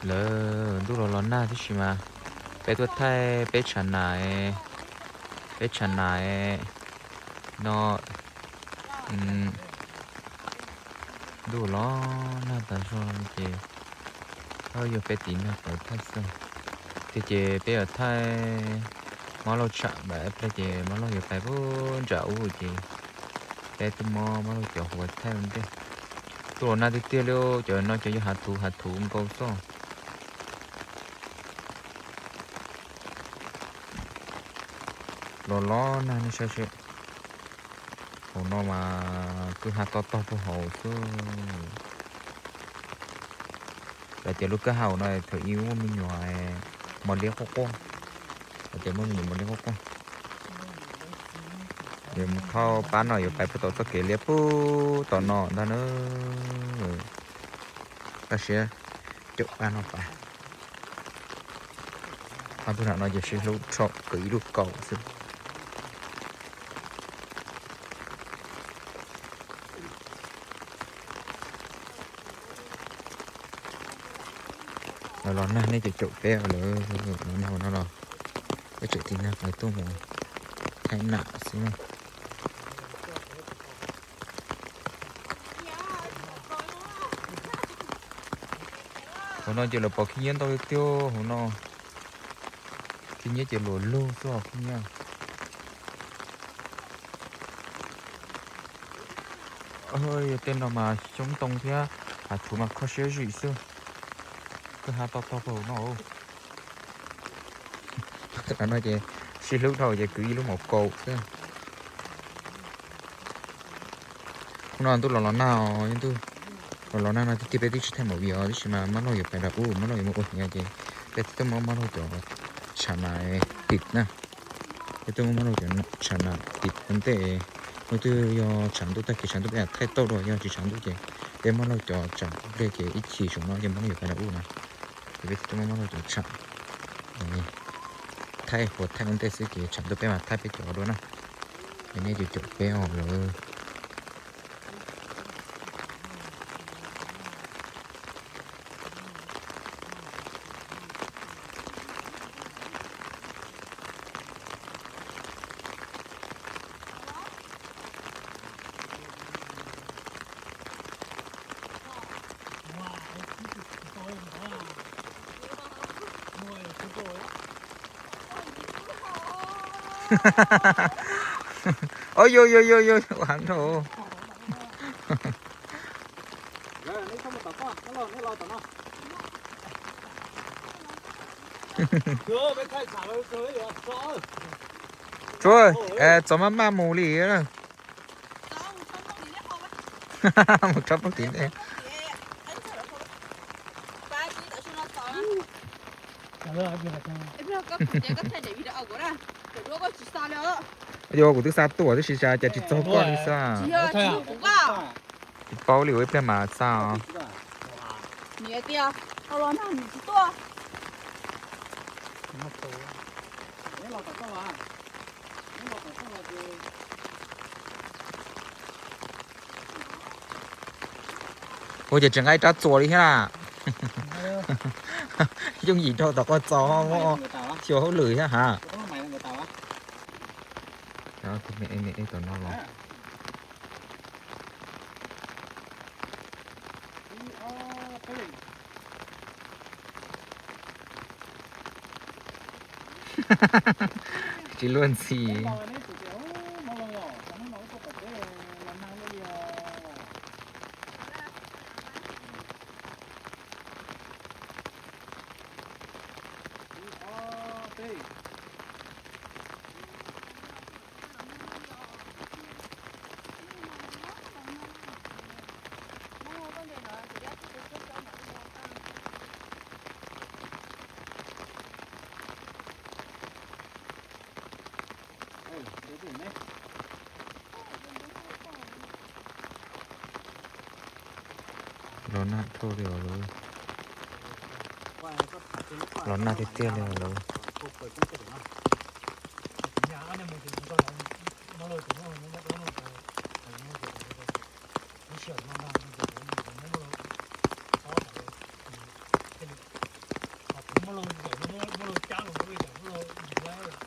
Lawv ntuj los los nag tib si mas peb tuaj thaij peb tshav nam, peb tshav nam no, ntuj los nag tas zog ces yog peb tiv nag pawv thaij xwb. Tiag ces peb yuav thaij Mab Lauj tshav mam ib pliag ces Mab Lauj yuav pais puag nram ub ces peb tuaj muab Mab Lauj cov hauv thaij ua ntej. Ntuj los nag tiag tiag li, cov no cov yog hav thuv hav thuv nkaus xwb. Los los nag nej saib seb. Hauv no mas kwj ha toj tog puag hauv xwb. Lawv tias lub kwj ha hauv no thaum ub muaj me nyuam mos liab quaj quaj. Lawv tias muaj me nyuam mos liab quaj quaj. Yuav mus thauj pab no yuav pais puag tom txoj kev liab puag tom no ntag na. Tab sis caum pab no pais. Ob tug nam no ces sib hlub dhau kwv ib lub kaus xwb. Los los nag nej ces caum peb, lawv los nag no los peb tseem tiv nag pawv tuaj mus thaij nam xwb na. Hauv no ces lawv pom khib nyiab ntau tiag tiag hauv no. Khib nyiab ces luam lug xwb os khib nyiab. Yog tej no mas xyoob ntoo thiab hav thuv mas kho siab zim xwb. Kwj ha toj tog puag hauv no. No ces sib hlub dhau ces kwv ib lub mos kaus xwb. Hnub no ntuj los los nag os, ntuj los los nag no tiag tiag peb twb tsis thaij movie os, tab sis mas Mab Lauj yuav pais nram ub, Mab Lauj yuav mus ua heev ces peb twb tuaj muab Mab Lauj cov tshav nam tiv na. Peb twb muab Mab Lauj cov tshav nam tiv ua ntej. Hnub twg yog tshav ntuj tag kis tshav ntuj peb mam thaij tau dua, yog tsis tshav ntuj ces peb Mab Lauj cov tsam pliag ces ib chim saum no ces Mab Lauj yuav pais nram ub na. Ces peb twb tuaj muab Mab Lauj cov tshav thaij huas thaij ua ntej xwb ces tshav ntuj peb mam thaij peb cov dua na. Es nej ces caum peb os lawv. Ov, yo yo yo yo, ua heev dhau. Tsuav, txov maj maj mus li. Mus rau poob tim ntej. Yog kuv twb xa tuaj tib si cas tsis txog koj li xwb. Tsis paub li, ua ib pliag mas xa os. Ua cas tseem nqa ib rab txuas li thiab na. Yooj yim rau tom qhov txos, xyuas hauj lwm thiab ha. Tom no los. Tsis luag ntxhi. Los nag dhau li os lawv. Los nag tiag tiag li os lawv.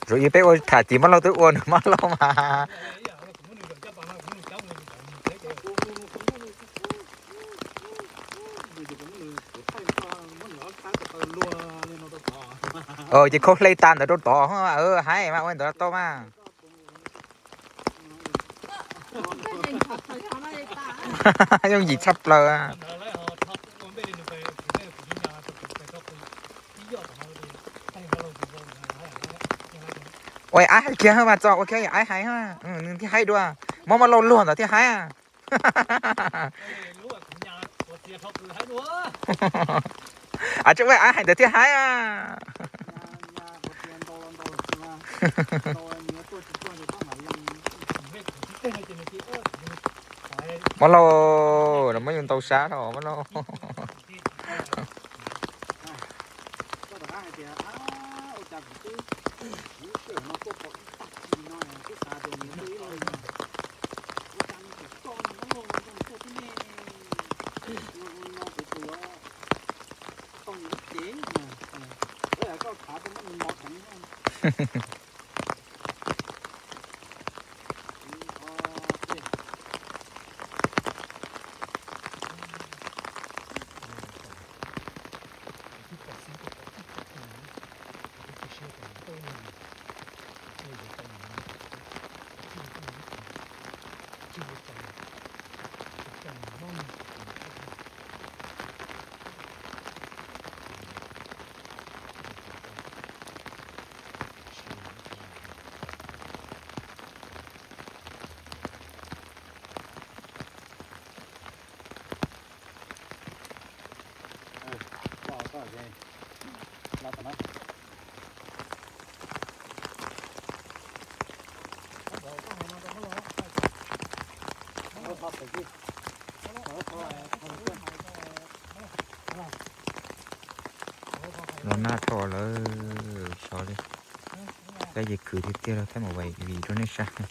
Zaum ib peb ua tham ces Mab Lauj twb ua nws Mab Lauj mas. Ces khau hle tas ntawd rau tod, haib mas ua ntawd tau mas. Yooj yim tshaj plaws. Ua aib hais kiag mas txog ua kiag aib hais, nws thiaj haib dua. Muab Mab Lauj luag ntawd thiaj haib. Tsis ua aib hais ntawd thiaj haib. Mab Lauj, los muab yus ntaus sab los Mab Lauj. Los nag dhau lawm, xyov li. Kab ces khwv tiag tiag los thiab mus vais vim rau nej saib.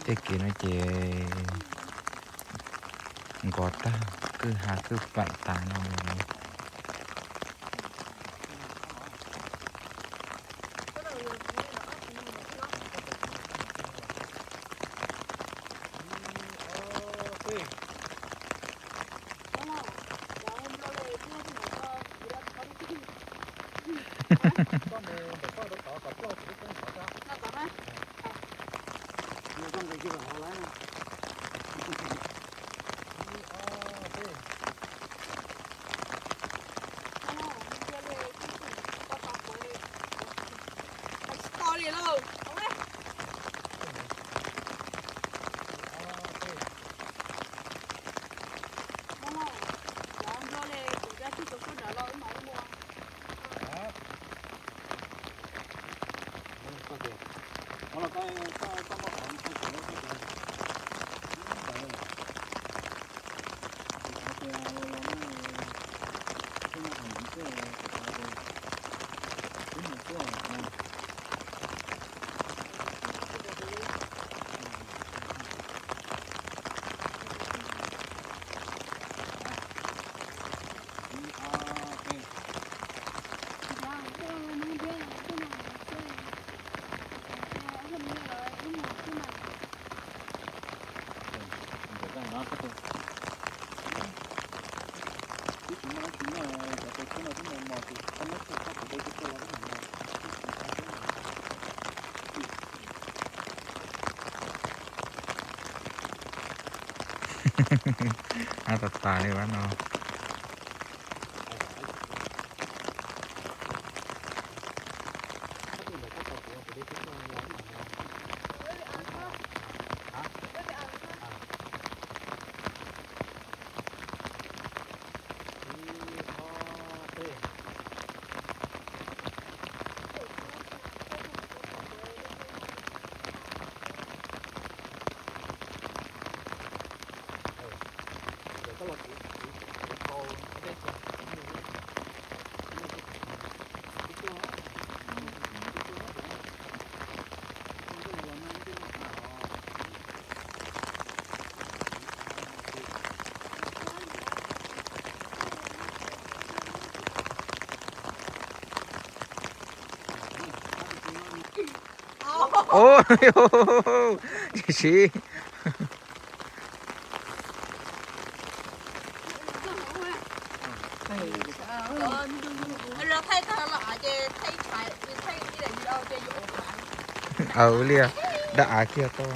Tej kev no ces nkos tag, kwj ha kwj paim tas no. Ab, tas tas li ua no. Ua, tsis siv. Aw, ua li, daj av kiag tau.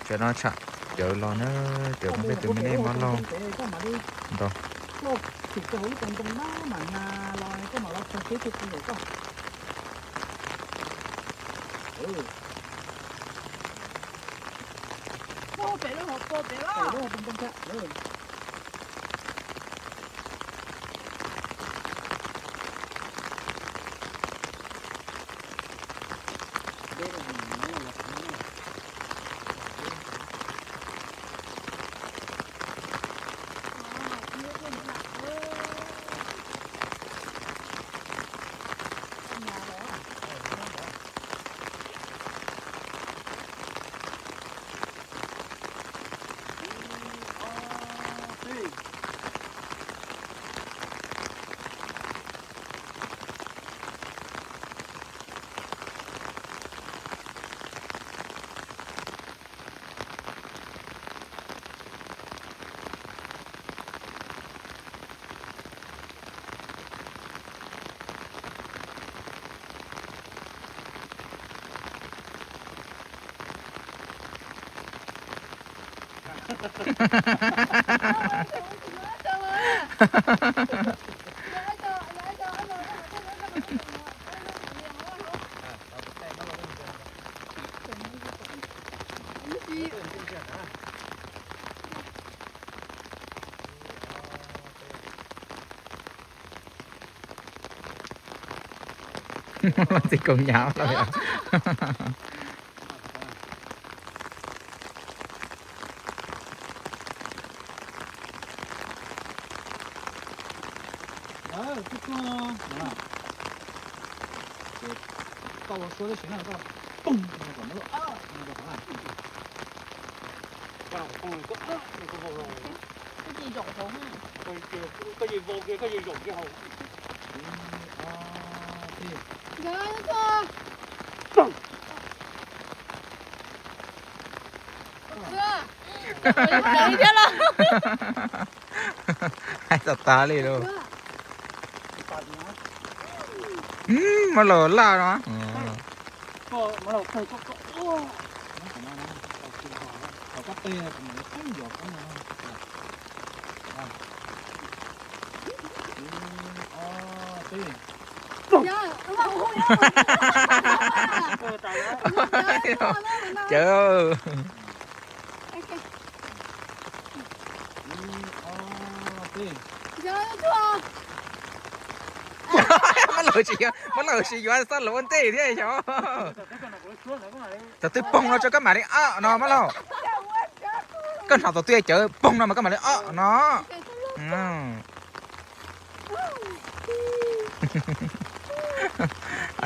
Tsam no tsham cawv los na, cawv peb tus me nej mab laug ntau. Txiv koom nyam lawm. Hais tas tas li lauj. Mab laug laj no. Cawv. Mab laug tsis yuav, mab laug tsis yuav, xob los ua ntej thiab xyov. Thaum twg poob no tso koj mam li ob no mab laug. Koj hnov thaum twg cawv poob no mas koj mam li ob no.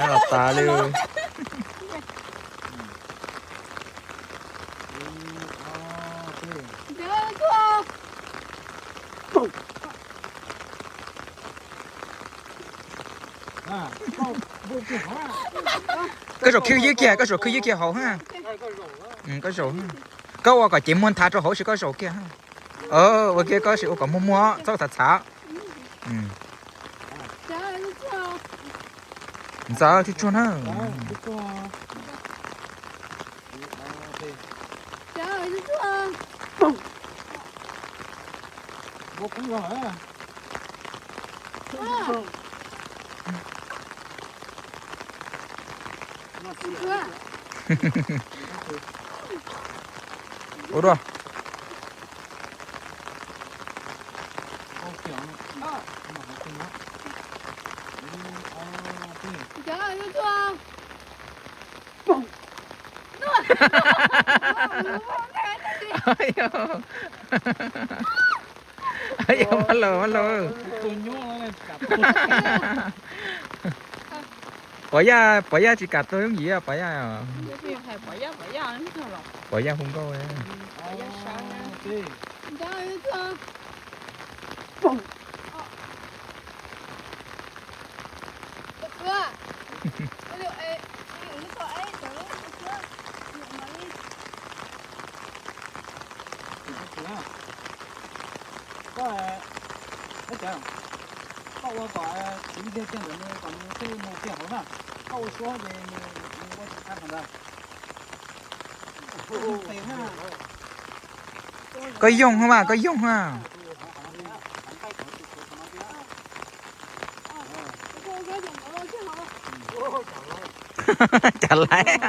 Los tas li. Koj zaum khwb ywb kiag, koj zaum khwb ywb kiag hauv ha. Koj zaum, koj ua kom cev muag nthav rau hauv, sis koj zaum kiag. Ua kiag koj sis ua kom muag muag, txhob txhav txhav. Ntxav tsuag tsuag na. Ua dua. Mab laug, mab laug. Pov yaj, pov yaj tsis kam tau yooj yim, pov yaj. Pov yaj hu nkauj. Koj, koj ua kom txiv kiag kiag ntawm nws kom nws thiaj mus kiag hauv na. Koj ua suab ces nws ua tsis tau qhov ntawd. Koj yoog mas, koj yoog a. Cas laiv.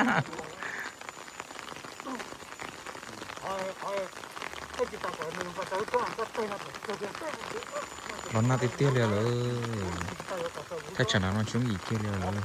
Los nag tiag tiag li lawm. Thaj tsam no no tsis yooj yim kiag li lawm.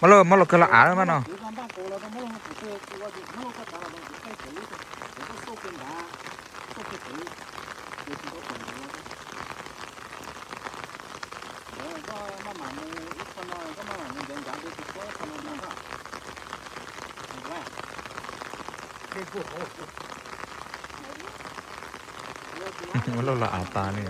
Muab lauj, muab lauj kawg los av mas no. Muab lauj los av tas li.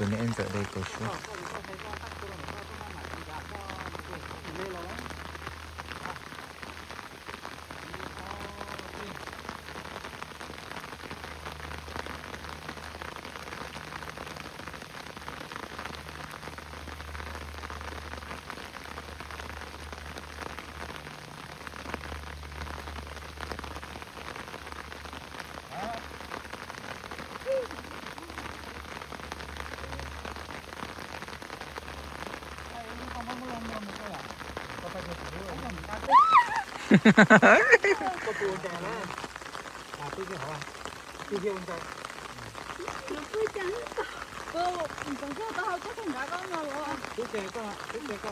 Tus niam ntxawm de kaus suab.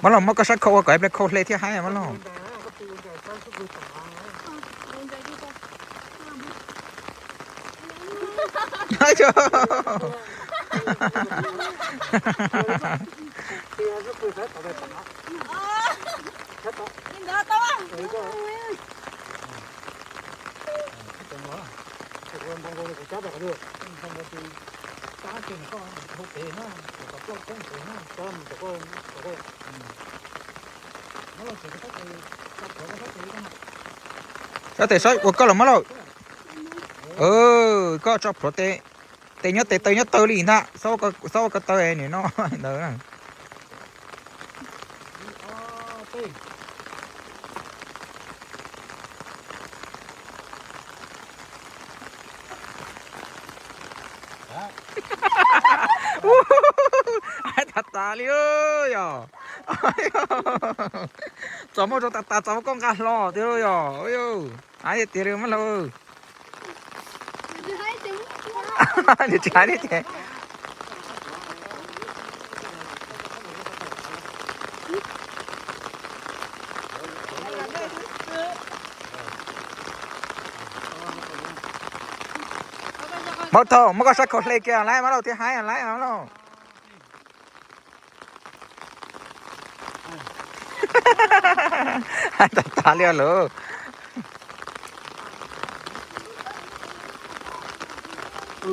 Mab Lauj, muab koj sab khau ua kom ib pliag khau hle thiaj haib mab Lauj. Sab tes sab ua koj los Mab Lauj. Koj tso plhuav tes, tes nyob tes taw nyob taw li ntag, txhob ua ko taw nim no ntawd. Haib tas tas li yog. Txaus muaj tso tas tas txaus muaj koj nqa hlo tiag yog. Haib tiag li Mab Lauj. Nws tsis haib li ces. Mab Lauj, muab koj sab khau hle kiag lawm, Mab Lauj thiaj haib lawm Mab Lauj. Haib tas tas li lawm. Tau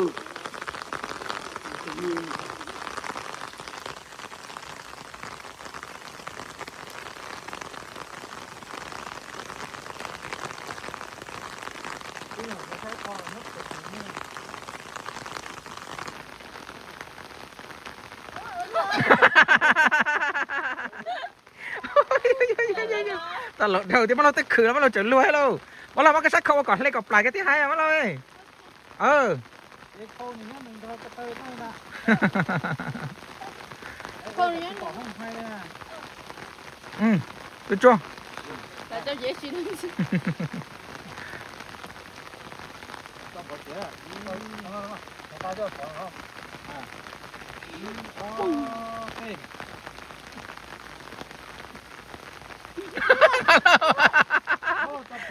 laus dhau tias Mab Lauj twb khwv los Mab Lauj tseem luag lauj. Mab Lauj muab koj sab khau ua kom hle kom plam koj thiaj hais Mab Lauj. Tsuag tsuag.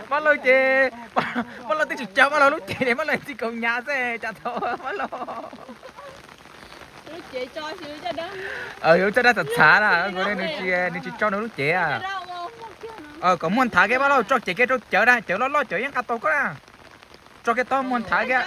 Mab Lauj ces, Mab Lauj twb tsis caw Mab Lauj lub cev li, Mab Lauj txij kaum nyab xwb cas tau Mab Lauj. Yuav caj dab txhav txhav na, nws tsis, nws tsis tso nws lub cev. Kom muaj nthav kiag Mab Lauj, tso cev kiag rau cawv na, cawv loj loj cawv yeej nqa tau koj na. Tso kiag tau muaj nthav kiag.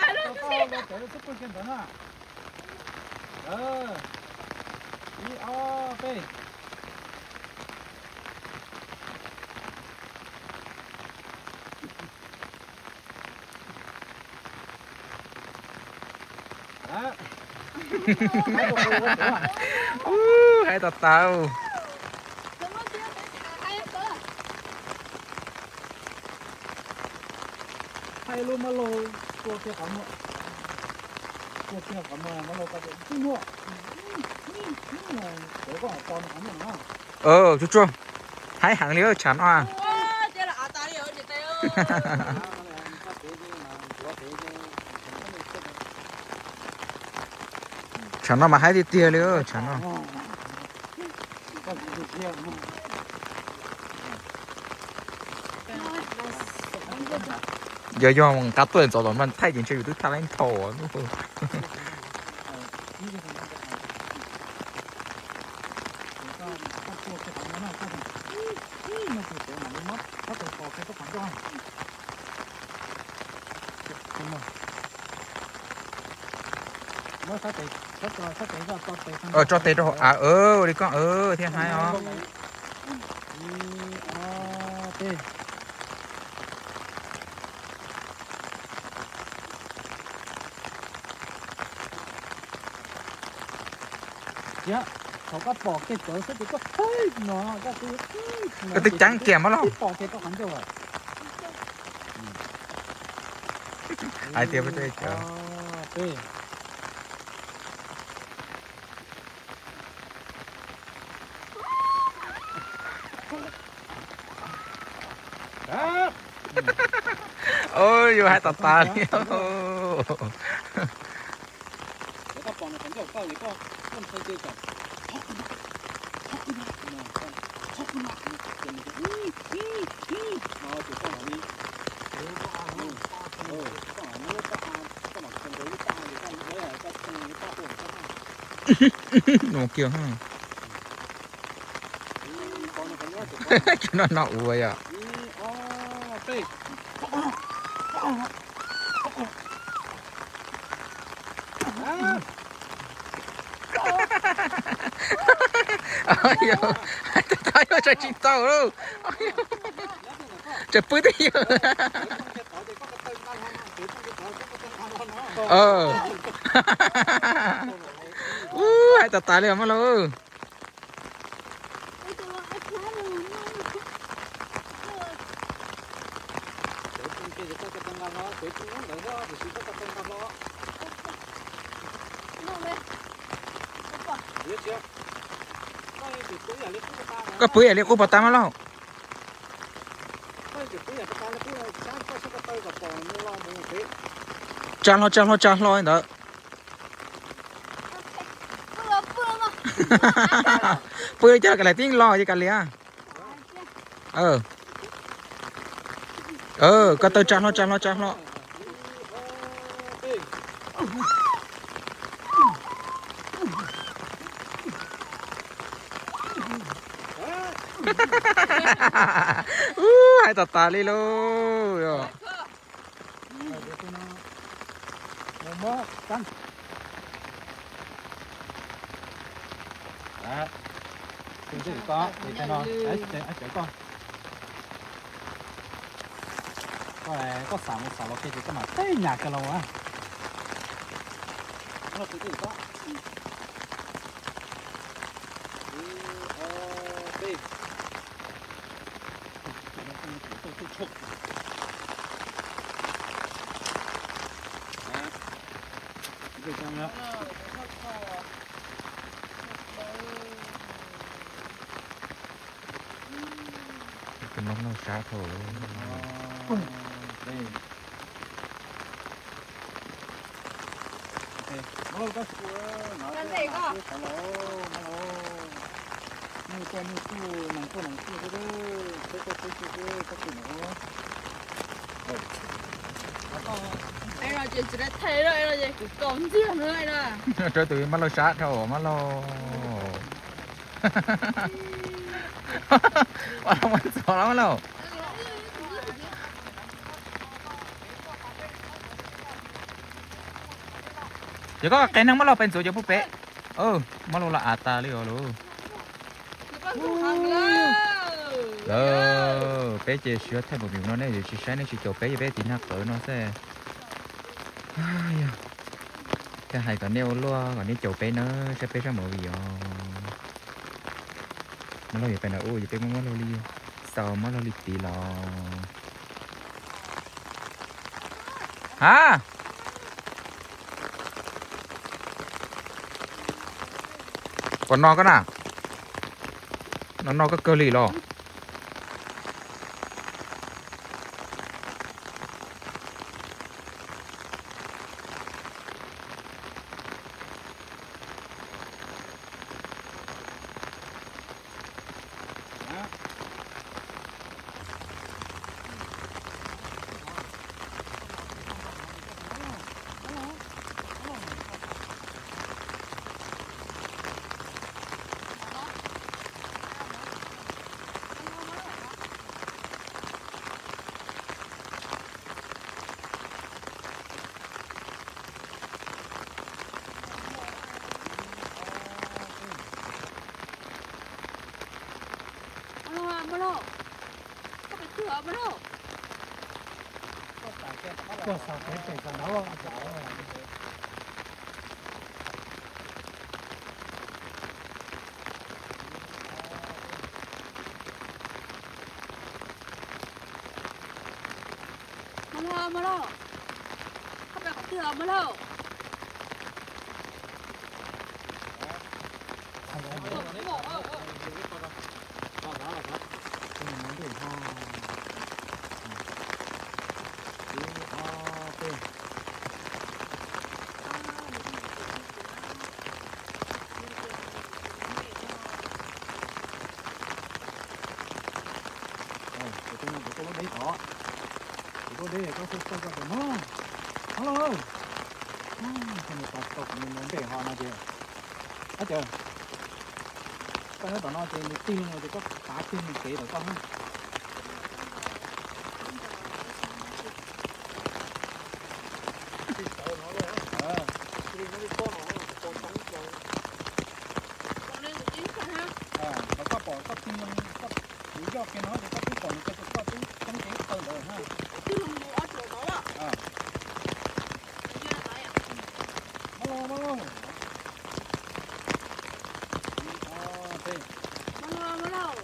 Ub, hais tas tas. Hais lub Mab Lauj tua kiag qhov muag, tua kiag qhov muag Mab Lauj koj tias tib muag, cov koj hais to no qhov muag no. Tsuag tsuag, haib heev li tshav no. Tshav no mas haib tiag tiag li tshav no. Yog yog qab tuaj ntxov tom mas thaij ces ntshe yus twb thaij leej thaum. Tso tes rau hauv av, ua li koj thiaj haib os. Koj twb ceev kiag Mab Lauj. Hais tias peb cov. Yus hais tas tas li. Mus kiag. Cov no no ua yom. Hais tas tas yuav tsis txaus lauj. Tseem pw twj ywm. Ub, hais tas tas li Mab Lauj. Koj pw ib yam li qub pas tas Mab Lauj. Tsa hlo tsa hlo tsa hlo ntawd. Pw li cas los kav liam tib los ces kav liam. Ko taw tsa hlo tsa hlo tsa hlo. Ub, hais tas tas li lauj. Muab kab. Tus ntej koj, tus no, cawv koj. Koj, koj xav mus xav los kiag ces koj mam teb nyas kiag los a. Tus no mloog sab dhau. Rau tus mab laug sab dhau mab laug. Mab laug muab ntxuav los mab laug. Ces koj qe neeg mab laug pes ntxuav cov pub pem. Mab laug los av tas li os lauj. Peb ces siv thaij npaum vim no nej yuav tsis saib, nej tsis caum peb, yog peb tiv nag qawv no xwb. Yog thiaj hais kom nej ua luaj kom nej caum peb na, saib peb sab movie os. Mab laug yuav pem nram ub ces peb muab mab laug li xaus, mab laug li tiv los. Ha, puas no koj na? No no koj kawg li los? Mab laug, mab laug, koj pem qhov twg os mab laug? Kuv tuaj lub deb tod, kuv tuaj deb koj xauj xauj koj tus no, no lauj. Koj mus tos tau kuv mus ntej ho no ces, ab ces koj nyob tom no ces nws tig loo ces koj tav kiag nws kev tom koj na. Thaum koj pom koj tig loo, koj tiv zoj kiag no ces koj twb pom nws kiag ces koj twb thoob kev taw ntawd na. Mab laug, mab laug.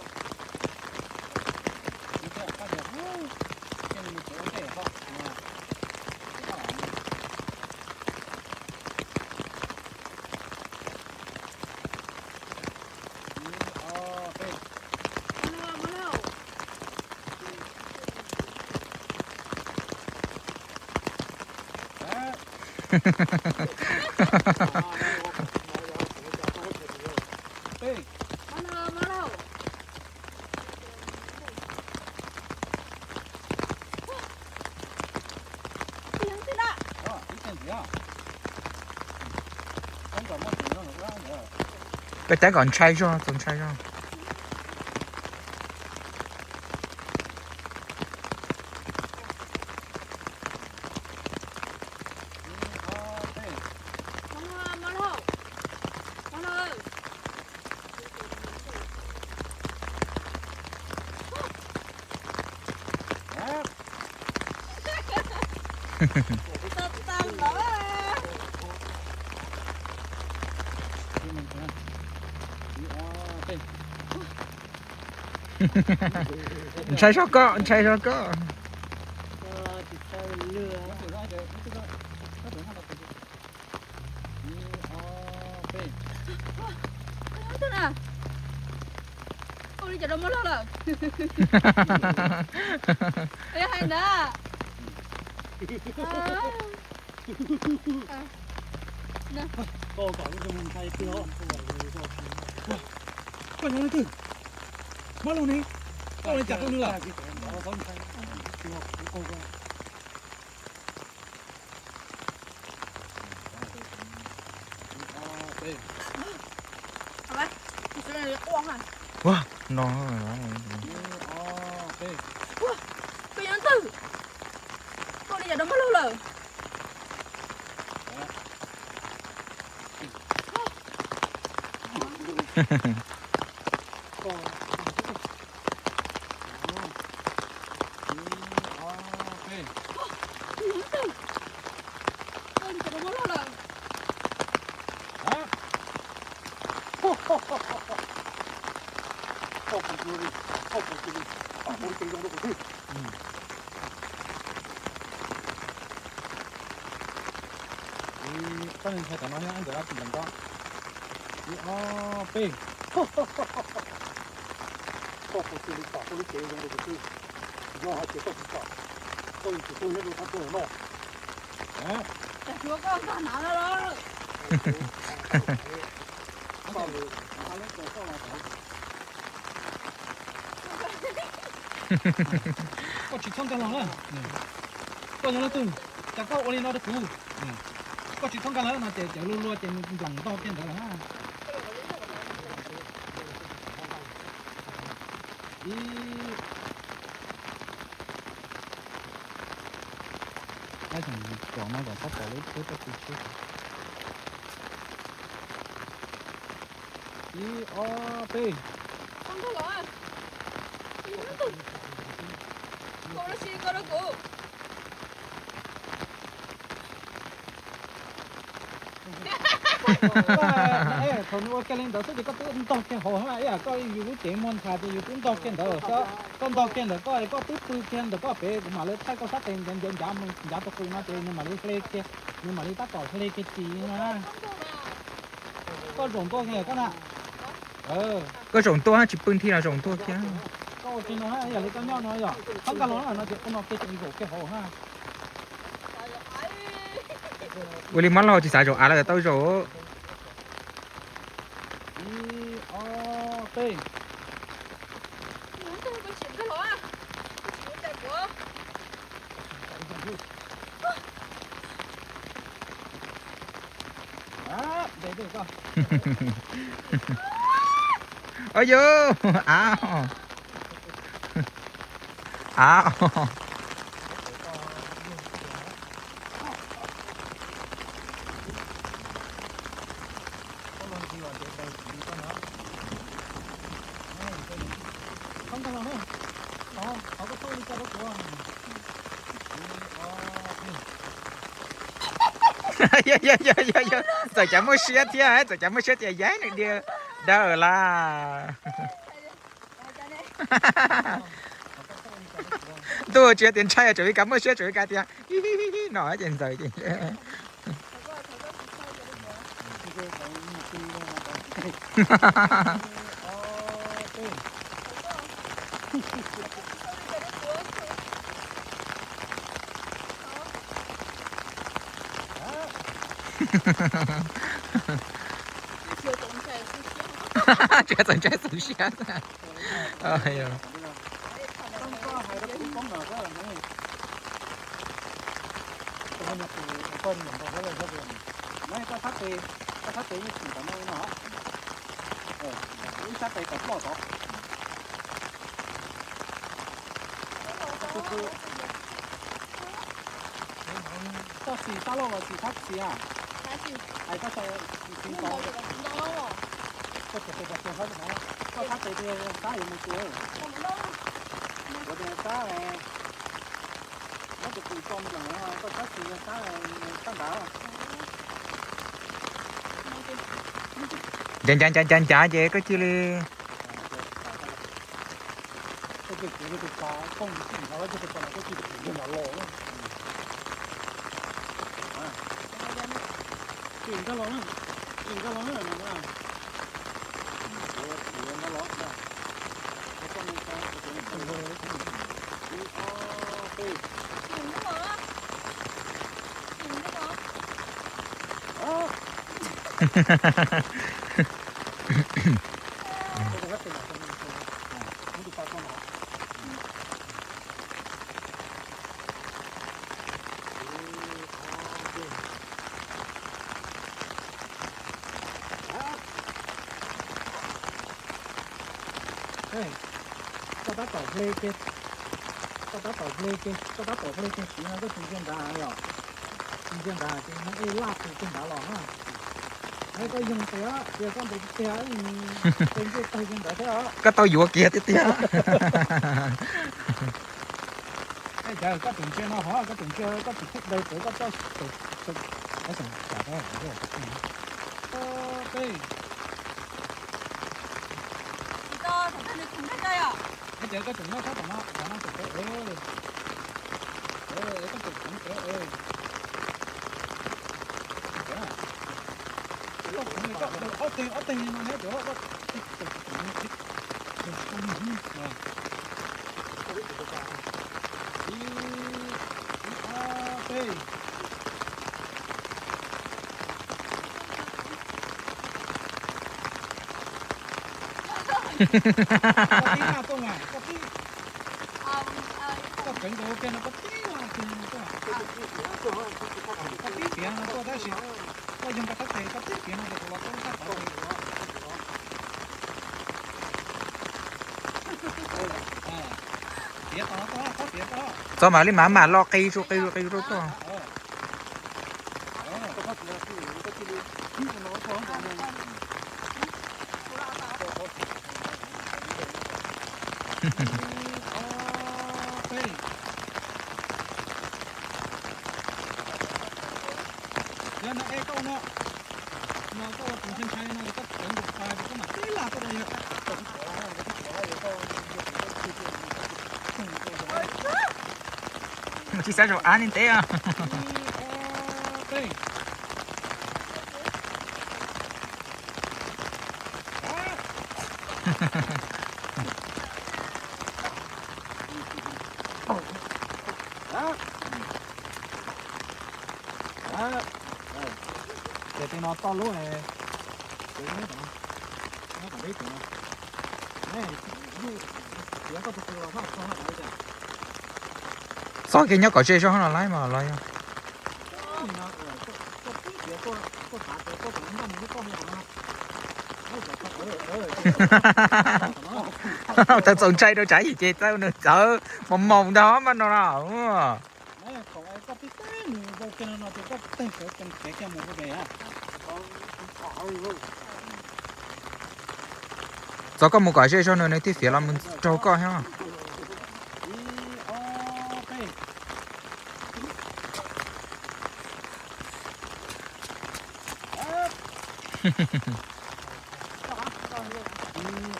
Koj ceev kom ntshai zog, txaus ntshai zog. Tau tau lawm. Ntshai zog koj, ntshai zog koj. Ua li cas rau muab log lawm. Hais ntawd. Koj nyob leej twg? Muab lug ne, koj ua li cas rau nws lawm? Ua no, koj nyob leej twg? Koj ua li cas rau muab lug lawm? Koj ntshai tom no thiab, nkawd dab tsi ntawm koj? Ib ob peb. Koj puas cia li pom koj lub cev zoo rau kuv xwb? Yog hais tias koj tsis pom, koj yuav tsum tuag nyob rau thaj tuag no. Cas tsuav koj nkag hnav no los? Koj tsis txhob nkag los na. Koj nyob leej twg? Cas koj ua li no rau kuv? Koj tsis txhob nkag los no ces cawv luag luag ces nplam ntog kiag ntawd lawm. Ib, tab sis kom no kom txhob pom lub teb pob kws tshiab. Ib ob peb. Thaum nws ua kiag li ntawd xwb ces koj twb ntog kiag hauv, ib yam koj yus lub cev muag nthav ces yus twb ntog kiag ntawd. Koj ntog kiag ntawm koj, koj twb pw kiag ntawm koj pem, kuv mam li thaij koj sab tes ncav ncav ncav mus ncav tus qws no ces nws mam li hle kiag, nws mam li tab tom hle kiag tis no. Koj zaum ntua kiag koj na. Koj zaum ntua tsis pw nthi los zaum ntua kiag. Koj ua kiag no, yam li koj nyob no yog txhob nkag los no ces ua no kiag ces zaum kiag hauv na. Ua li muab laug tsis xav zaum av lawm tau zaum. Ib ob peb. Au yus, av, av. Yog yog yog yog yog, txawm cas muaj siab thiab, txawm cas muaj siab tias yaib nws diav dawb lawm. Ntuj, tsis yog tias ntshai, tseem li cas muaj siab, tseem li cas tias no ces ntxaws ces. Tsis yog txaus ntshai xwb siab. Koj sab tes, koj sab tes yeej tsim tom no li no, ib sab tes kom ploj tod. Koj tsim sab laug los tsim sab xis a? Hais koj tsis tau. Koj tseem tes pos tsuas sab, koj sab tes sab yuav mus tsuas. Ua tias sab, muab tus qws tso nplees, koj sab Ncav ncav ncav ncav ncav ces koj cia li. Koj tab tom hle kiag, koj tab tom hle kiag, koj tab tom hle kiag siv no koj tsis ntsia nrad yom? Tsis ntsia nrad ces no ej laj tus kiag nrad los na. Koj yoog tes os, cia koj ntes tiag tiag, tes ncej tawg kiag ntawd thiab os. Koj tau yuav kiag tiag tiag. Ej, koj tseem ntsia no hov, koj tseem ntsia, koj tseem thib daws tawv koj coj. Koj tseem nyob sab tom no, tom no tseem tawv. Koj tseem tawv. Ob teg, ob teg no ne, cov ob teg. Ib, ib, ob, peb. Koj tib laj tuaj mas, koj tib, koj kheev nkaus ua ke no koj tib laj kiag no tuaj. Koj tib tiav no tuaj tab sis koj yog nqa tab tes koj tib tiav no ces kuv los txog tab tom. Txog mam li mam mam los qi su qi su qi su tuaj. Yog no es koj ua no, no koj ua tus ntshai ntshai no koj teev tus fais koj mam tib laj tuaj rau yawg. Tsis xav zaum av li ntev os. Ces tej no toj lub, txhob kev nyob kom ze zog no lawm mas los yog. Txawm txaus ntshai rau tsav yim ces txawm nws txawv mos mos ntag mas no na. Txog koj mus kom ze zog no nws thiaj fiav los mus raug koj thiab. Ib,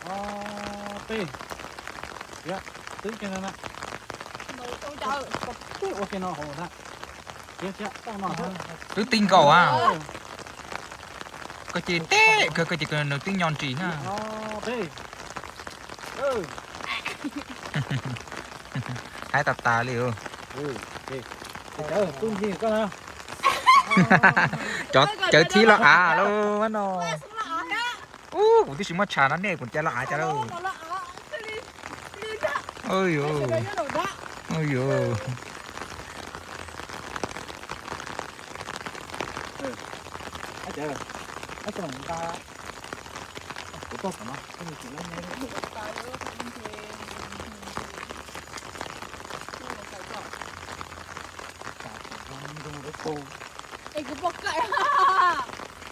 ob, peb. Twb ua ke no hauv na. Twb tib nkaus a. Koj ces teb kawg, koj ces nws twb nyo nris na. Haib tas tas li. Cov cawv thib los av lauj no. Ub, kuv twb tsis muaj tshav no nej kuv cas los av cas lauj.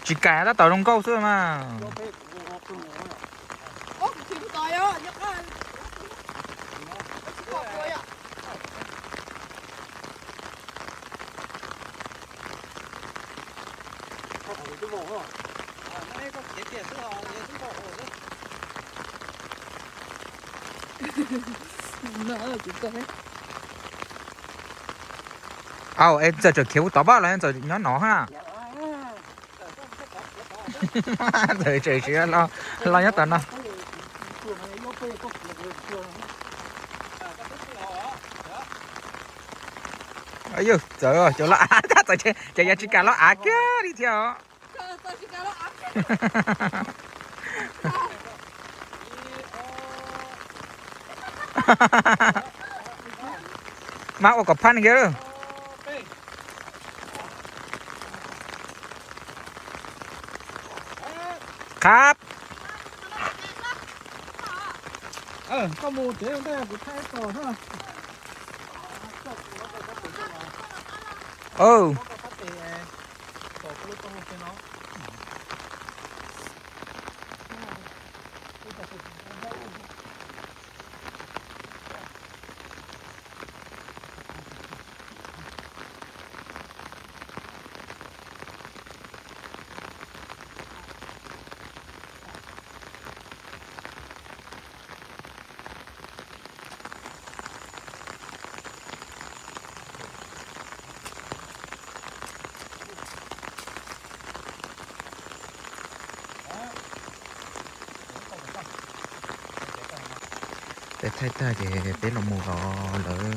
Tsis kam, tab tom zoo nkauj xwb mas. Au, es Ntxawm tseem khiav ua tod pab los Ntxawm nyob no ha? Ntxawm tseem siv los nyob tom no. Yog Ntxawm cov los av, Ntxawm ces cov yav tsis kam los av kiag li thiab os. Mas ua kom phaj kiag lawm. Qab. Koj mus tsev ntej kuv thaij tos na. Peb thaij tag ces peb los mus los lawm,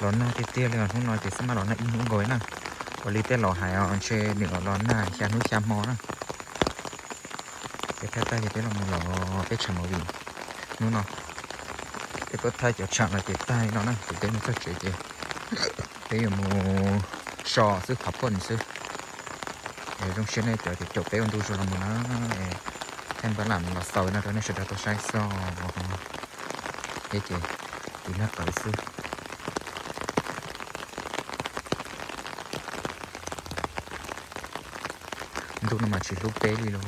los nag tiag tiag li os. Hnub no ces xab maj los nag ib hnub nkaus na. Ua li tej laus hais os, ntshe nws los nag xya hnub xya hmo na. Peb thaij tag ces peb los mus los peb tshav movie hnub no. Peb tuaj thaij cov tshav no ces tag li no na, ces peb mus txog tsev ces peb yuav mus so xwb, qhov poj ntxwg xwb. Es zoo siab nej cov caum peb ua ntu zus los mus na, es thaij npaj lam los xaus no rau nej sawv daws tau saib xwb. Thiab ces tiv nag qawv xwb. Ntuj no mas tsis hlub peb li lauj.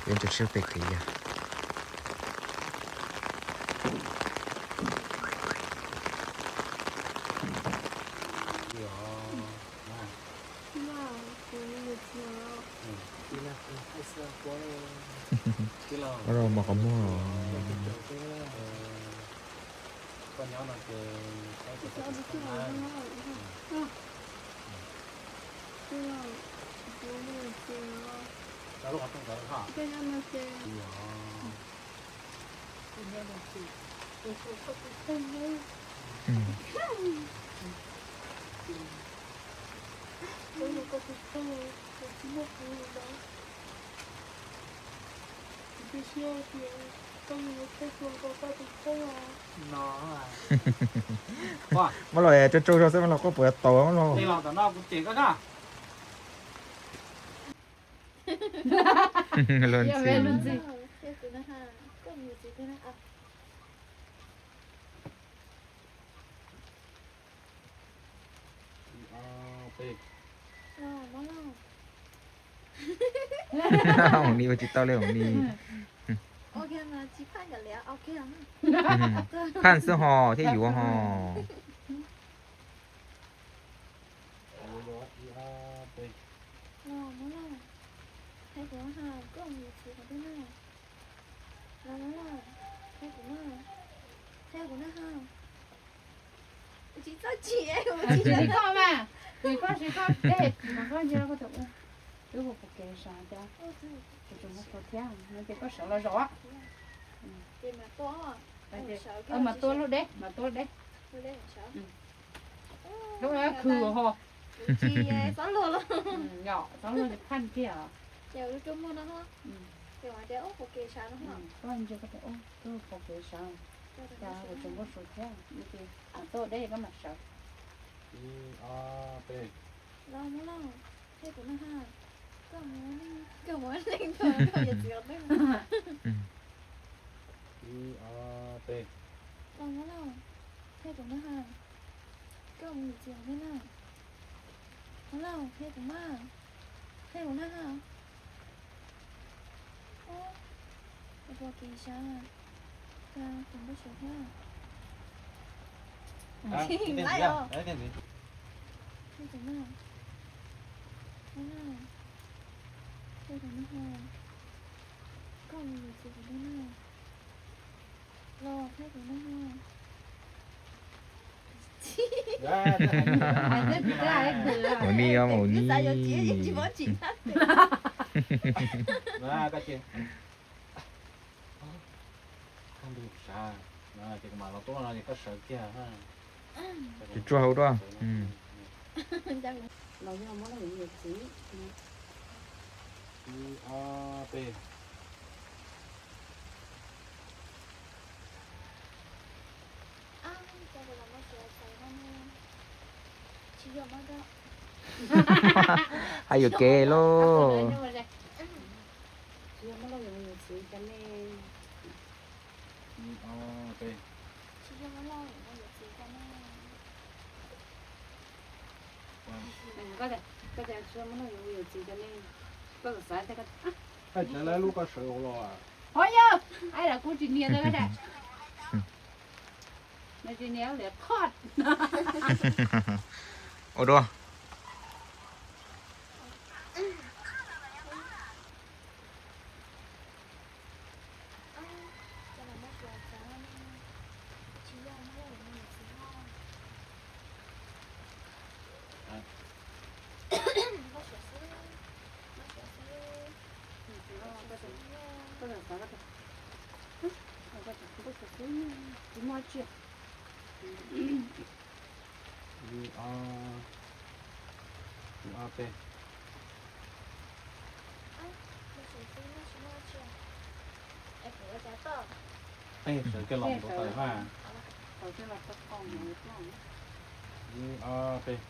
Peb ntsia seb pem kev yog. Ua rau mos qhov muag. Muab los tso tsau zog xwb mas los koj puas tau los. Los ntxhi. Hoom Ni ua tsis tau li Hoom Ni. Phaj xwb ho thiab yuav ho. Tsis li koj mas, tsis koj, tsis koj deb mas koj ntsia koj tus ua. Twb hu puas kev sawv thiab, tseem muab sawv thiab no ces koj sawv los zaum. Mas tua lub deb, mas tua lub deb. Lub khw ho. Yom, txhob luag li phaj kiag. Koj ntsia koj tus ua, twb hu puas kev sawv, cas kuv tseem muab sawv thiab no ces mas tua deb koj mam sawv. Thaij kuv na. Ua kev sab, tus npau suav thiab. Thaij tus na. Thaij tus na. Thaij tus na. Koj mus yuav txiv kuv na. Los thaij kuv na. Mus ni, mus ni. Koj ntu sav, ces kuv mam los tuaj no ces koj sawv kiag. Tsuag tsuag hauv dua. Los yog muab los yuav txiv. Ib, ob, peb. Hais yuam kev lauj. Koj tias tsis muaj neeg yuav txiv rau nej, koj xav xav tias koj, hais tseeb lub koj sawv hauv los. Ho yog, ai lawv kuj tsis nias rau koj tias, nws tsis nias liam qhoj. Ua dua. Ib, ob, ib, ob, peb. Sawv kiag los mus tau tawm na. Ib, ob, peb.